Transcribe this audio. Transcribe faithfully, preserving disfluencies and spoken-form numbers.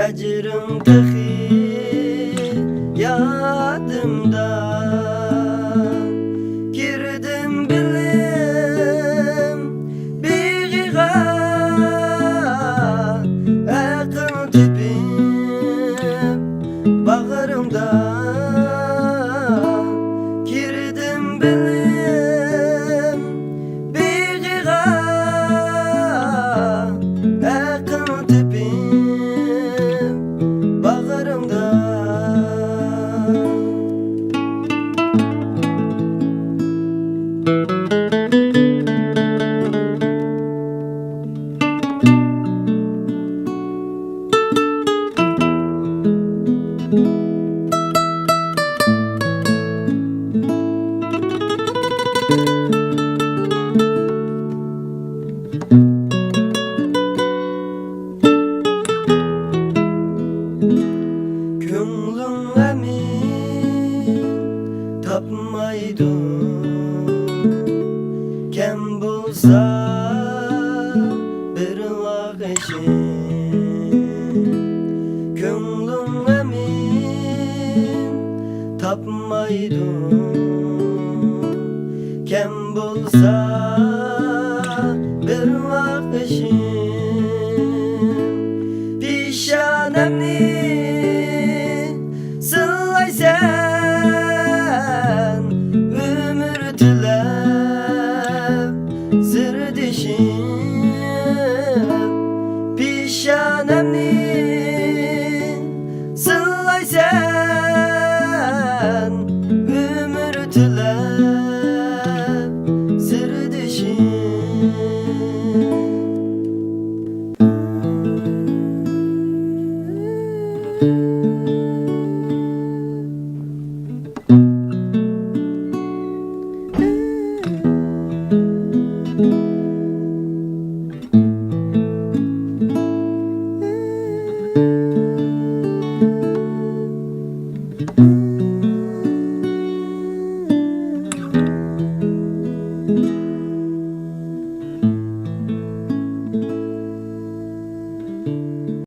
ئەجرىڭ تېخى يادىمدا. كىردىم بىلىم بېغىغا، ئەقىل تېپىپ باغرىڭدا. كىردىم بىلىم بېغىغا، ئەقىل تېپىپ باغرىڭدا. كۆڭلۈڭ ئەمىن تاپمايدۇ، كەم بولسا بىر ۋاق ئېشىڭ. كۆڭلۈڭ ئەمىن تاپمايدۇ، كەم بولسا بىر ۋاق ئېشىڭ. پېشانەمنى سىلايسەن ئۆمۈر تىلەپ سىردىشىم. پېشانەمنى